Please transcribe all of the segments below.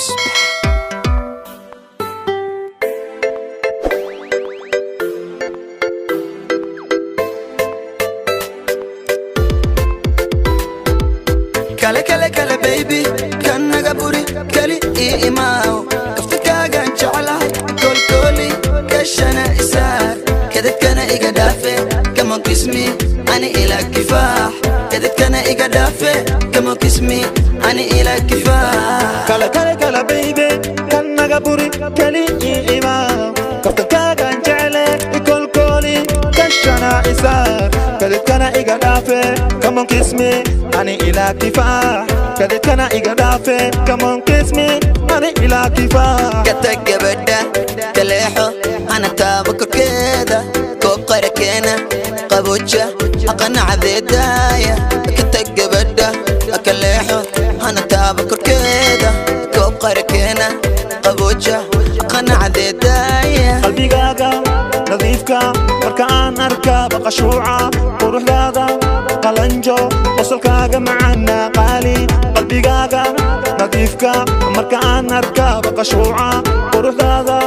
Respect. Kale kale kale baby, kan naga buri kali ii imaaw, kaftakaagan jeclahay kolkooli kashana isaar, kadadkana iga dhaafe. Come on, kiss me, ani ila kifaax, kadadkana iga dhaafe. Come on, kiss me, ani ila kifaax. Kale kale kale baby, kan naga buri kali ii imaaw, kaftankaagan jecle ikolkooli kashana isaar, kadadkana iga dhaafe. Come on, kiss me, ani ila kifaax, kadadkana iga dhaafe. Come on, kiss me, ani ila kifaax. Kata gabadha kaleexo hana taaba korkeeda, koob qara keena qabooja aqanacdeedaaya. Kata gabadha kaleexo hana taaba korkeeda, koob qara keena qabooja aqanacdeedaaya. Qalbigaaga nadiifka marka aan arka baqashuuca, quruxdaada qalanjo, qosolkaaga macaana qaali. Qalbigaaga nadiifka marka aan arka baqashuuca, quruxdaada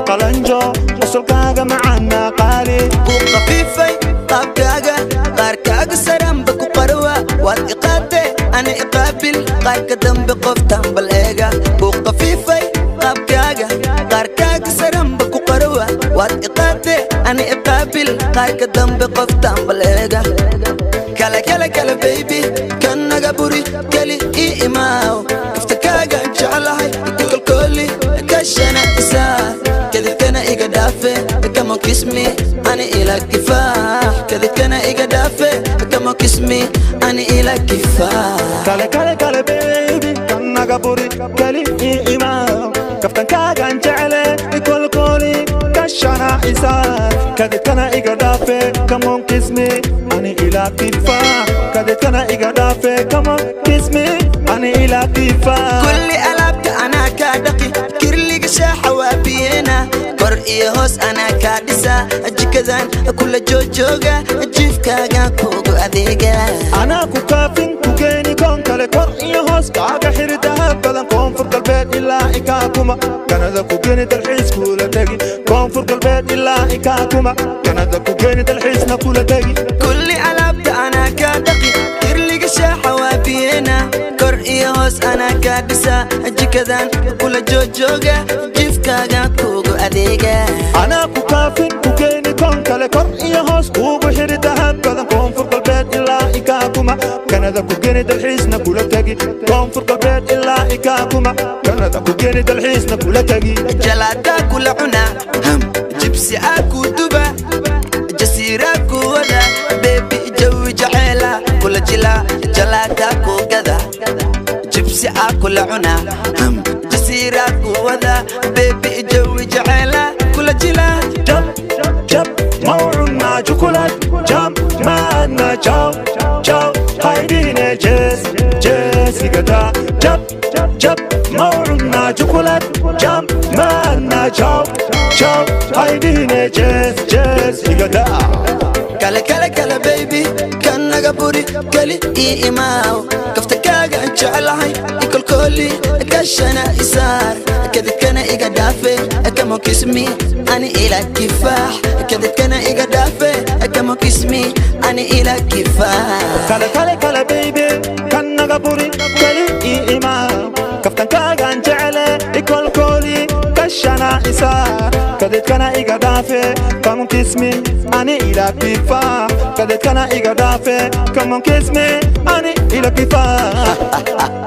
qalanjo, qosolkaaga macaana qaali. Ku qafiifay qaabkaaga, qaarkaaga saranba ku qarwa, waad iqaate ana iqaabil, qaarka dambe qoftan bal eega. Ku qafiifay qaabkaaga, qaarkaaga saranba ku qarwa, waad iqaate ana iqaabil, qaarka dambe qoftan bal eega. Kale kale kale baby, kan naga buri kali ii imaaw, kaftakaagan jeclahay kolkooli kashana isaar, kadibkana iga dhaafe. Come on, kiss me, ani ila kifaax, kadibkana iga dhaafe. Come on, kiss me, ani ila kifaax. Kale kale kale baby, kan naga buri kali ii imaaw, kaftankaagan jecle ikolkooli kashana isaar, kadibkana iga dhaafe. Come on, kiss me, ani ila kifaax, kadibkana iga dhaafe. Come on, kiss me, ani ila kifaax. Kulli alaabta anaa kaa dhaqi, kirliga shaaxa waa biyeena, kor iyo hoos anaa kaa dhisa, jikadan kula joojooga, jiifkaaga kugu adeega. Anaa ku kaafin, ku keeni koon kale, kor iyo hoos kaaga xiri dahab badan, Koonfur Galbeed ilaa ikaakuma, Kanada ku geeni, dalxiis kula tegi. Koonfur Galbeed ilaa ikaakuma, Kanada ku geeni, dalxiisna kula tegi. Kulli alaabta anaa kaa dhaqi, kirliga shaaxa waa biyeena, kor iyo hoos anaa kaa dhisa, jikadan kula joojooga, jiifkaaga kugu adeega. Anaa ku kaafin, ku keeni koon kale, kor iyo hoos kuugu xiri dahab badan, Koonfur Galbeed ilaa ikaakuma, Kanada ku geeni, dalxiisna kula tegi. Koonfur Galbeed ilaa ikaakuma, Kanada ku geeni, dalxiisna kula tegi. Jalaataa kula cuna ham, jibsi aa ku duba, jasiiraa ku wada, beebi jawi jaceela kula jila. Jalaataa ku gada, jibsi aa kula cuna ham, jasiiraa ku wada, beebi jawi jaceela kula jila. Jab jab mawcunaa jukulad, jam maadna jaw jaw haydhihine, jees jees igada. Jab jab mawcunaa jukulad, jam maadna jaw jaw haydhihine, jees jees igada. Kale kale kale baby, kan naga buri kali ii imaaw, kaftakaagan jeclahay ikolkooli kashana isaar, kadibkana iga dhaafe. Come on, kiss me, ani ila kifaax, kadibkana iga dhaafe. Come on, kiss me, ani ila kifaax. Kale kale kale baby, kan naga buri kali ii imaaw, kaftankaagan jecle ikolkooli kashana isaar, kadidkana iga dhaafe. Come on, kiss me, ani ila kifaax, kadidkana iga dhaafe. Come on, kiss me, ani ila kifaax.